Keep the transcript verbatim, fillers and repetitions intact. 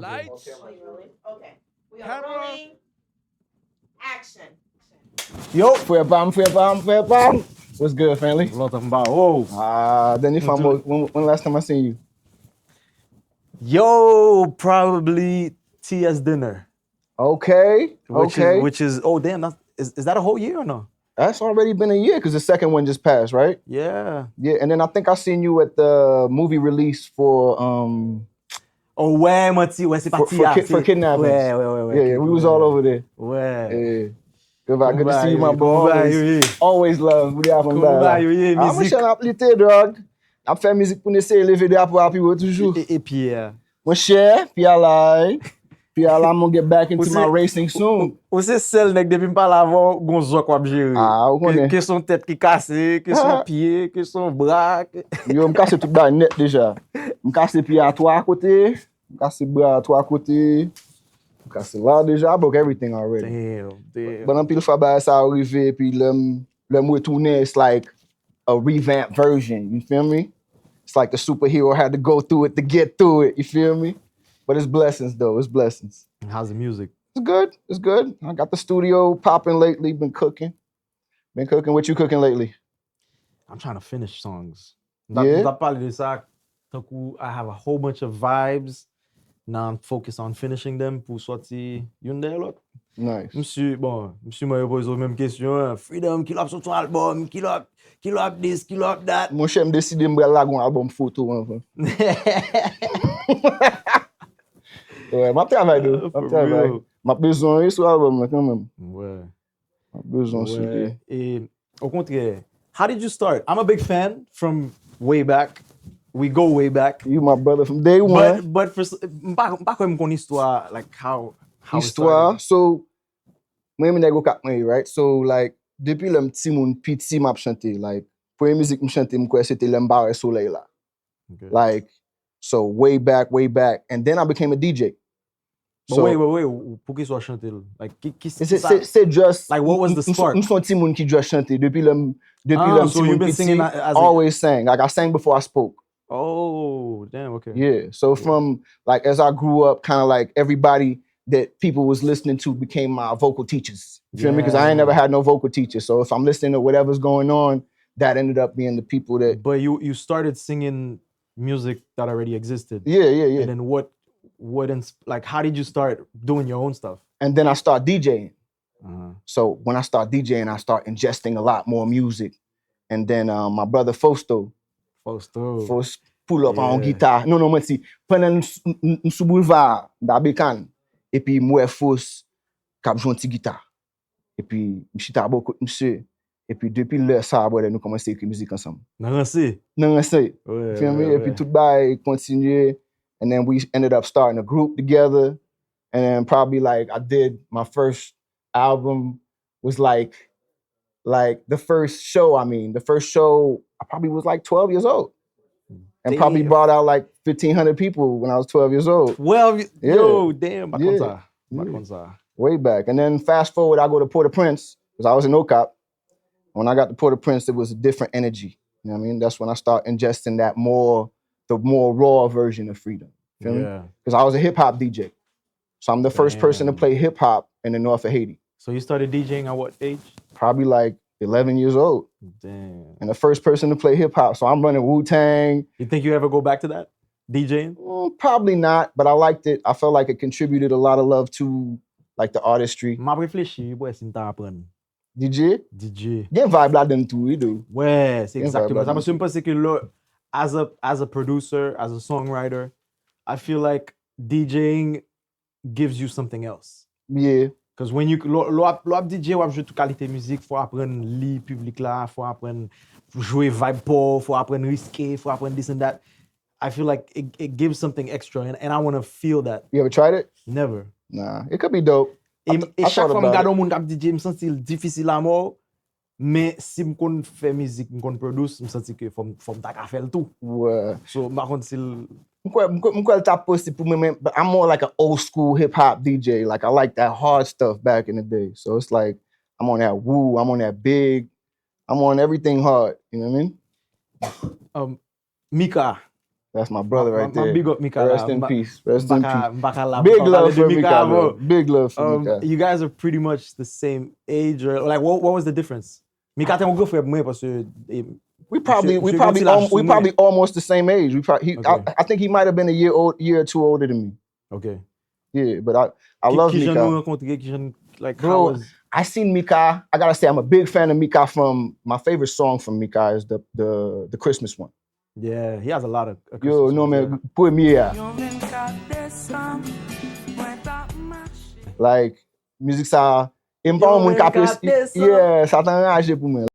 Lights. Okay. We are Camera. Rolling. Action. Yo, frè pa m, frè pa m, frè pa m. What's good, family? Lontan m pa wè w. Ah, dènye fwa, Mwen when, when last time I seen you? Yo, probably T S dinner. Okay, Which okay. Is, which is, oh damn, that's, is, is that a whole year or no? That's already been a year because the second one just passed, right? Yeah. Yeah, and then I think I seen you at the movie release for um Oh ouais, manti, ouais, se pa for, ti for, a. ki- for kidnapping. Ouais, ouais, ouais, ouais. Yeah, yeah, we was all over there. Ouais. Yeah. Good vibe. Good to see you, my bro. Kouman bagay Always, yo ye? Always love. What do you have on Kouman bagay yo ye? Ah, mwen Mizik. Chan ap lite, dog. Ap fè mizik pou n eseye leve drapo a pi wo toujou. E, e Pierre. Mon cher, Pierre la, Pierre la, I'm gonna get back into Ou se- my racing soon. Ou se sèl nèg depi m pale avè w, gon zòk w ap jere. Ah, ou Ke, konnen. Ke se yon tèt ki kase, ke se yon pye, ke se yon bra. Ke... Yo, m kase tout bagay nèt deja. M kase pye a twa kote, m kase bra a twa kote, m kase la deja, I broke everything already. Damn, damn. But anpil fwa bagay sa yo rive, epi lè m, lè m retounen, it's like a revamped version, you feel me? It's like the superhero had to go through it to get through it, you feel me? But it's blessings though, it's blessings. How's the music? It's good, it's good. I got the studio popping lately, been cooking. Been cooking. What you cooking lately? I'm trying to finish songs. M t ap Yeah. m t ap pale de sa, tankou I have a whole bunch of vibes. Now I'm focused on finishing them pou sòti youn dèyè lòt. Nice. Msye, bon, msye mwen yo poze w menm kesyon an. Freedom, kilè w ap sòti yon album, kilè w ap, kilè w ap this, kilè w ap that. Monchè, m deside m pral lage yon album foto anvan. Ouais, m ap travay, though. M For ap travay. real. M ap bezwen wi sou album nan kanmenm. Ouais. M ap bezwen sou li. Ouais. E, okontrè, how did you start? I'm a big fan from way back. We go way back. You my brother from day one. But, but for, s- m pa, m pa kwè m konn istwa, like, how, how it Istwa, started. So, mwen renmen nèg Okap mwen ye, right? So, like, depi lè m timoun piti, m ap chante. Like, premye mizik m chante, m kwè se te Lè m pa wè solèy la. Okay. Like, so, way back, way back. And then I became a D J. But So, wait, wait, wait, ou- poukisa w chante l? Like, ki, ki, se, ki se, se just, Like, what was m- the m- spark? M son timoun ki just chante. Depi lè m, depi Ah, lè m so you've timoun been singing piti, as a- always sang. Like, I sang before I spoke. Oh, damn, okay. Yeah. So from, like, as I grew up, kind of like everybody that people was listening to became my vocal teachers. You feel me? Because I ain't Yeah. Never had no vocal teachers. So if I'm listening to whatever's going on, that ended up being the people that But you, you started singing music that already existed. Yeah, yeah, yeah. And then what, what ins- like, how did you start doing your own stuff? And then I start DJing. Uh-huh. So when I start DJing, I start ingesting a lot more music. And then um, my brother Fosto, Fosto. Fos pull up on Yeah. guitar. Non, non, mwen si pandan m, m, m sou boulva, m ta bekan. Epi m wè Fos k ap jwe yon ti gita. Epi m chita bò kot misye. Epi depi lè sa, brother, nou kòmanse ekri mizik ansanm. Nan ranse. Nan ranse. Ouais, Feel me? ouais, Epi ouais. Tout bagay kontinye. And then we ended up starting a group together. And then probably like I did my first album was like like the first show, I mean, the first show I probably was like twelve years old. And probably Damn. Brought out like fifteen hundred people when I was twelve years old. Twelve, Yeah. Yo, damn, pa konn Yeah. sa. Pa Yeah. Konn sa. Way back. And then fast forward, I go to Port-au-Prince because I was in Okap. When I got to Port-au-Prince, it was a different energy. You know what I mean? That's when I start ingesting that more, the more raw version of freedom. Feel me? Yeah. Because I was a hip hop D J. So I'm the first person to Damn. Play hip hop in the north of Haiti. So you started DJing at what age? Probably like eleven years old. Damn. And the first person to play hip hop. So I'm running Wu Tang. You think you ever go back to that? DJing? Mm, probably not, but I liked it. I felt like it contributed a lot of love to like the artistry. M ap reflechi, wi, pou wè si m ta aprann. DJ? DJ. Gen vibe ladan tou, wi, though. Ouais, se Gen egzakteman vibe sa. ladan Paske m tou. Panse ke lè, as a, as a producer, as a songwriter, I feel like DJing gives you something else. Yeah. Because when you, lè, lè w ap, lè w ap DJ, w ap jwe tout kalite mizik, fò w aprann li piblik la, fò w aprann jwe vibe pa w, fò w aprann riske, fò w aprann this and that. I feel like it, it gives something extra, and, and I want to feel that. You ever tried it? Never. Nah, it could be dope. E, I th- e I chak thought fwa m about gade it. Yon moun k ap DJ, m santi l difisil amò, men si m konn fè mizik, m konn produce, m santi ke fò m, fò m ta ka fè l tou. Ouais. So, m pa konn si l... M kwè, m kwè, m kwè l t ap posib pou mwen, men, but I'm more like an old school hip hop D J. Like, I like that hard stuff back in the day. So it's like, I'm on that Wu, I'm on that Big, I'm on everything hard. You know what I mean? Um, Mika, That's my brother right Ma there. Big up Mika. Rest in peace. Rest in peace. Baka la Big pou love pale de for Mika, Mika, bro. Bro. Big love for Um, Mika. You guys are pretty much the same age, or like, what, what was the difference? Mika te yon gran frè mwen paske eh, We probably we Msye probably Gonti laj al- we sou probably almost the same age. We probably he I, Okay. I think he might have been a year old, year or two older than me. Okay. Yeah, but I I Ki- love Kijan nou Mika. Rankontre, kijan like Bro, how was I seen Mika. I gotta say, I'm a big fan of Mika. From my favorite song from Mika is the the the Christmas one. Yeah, he has a lot of, of Yo, Christmas non, songs, men pou premye a. Like, mizik sa, e m pa yon moun k apresye. Yeah, sa t anraje pou mwen.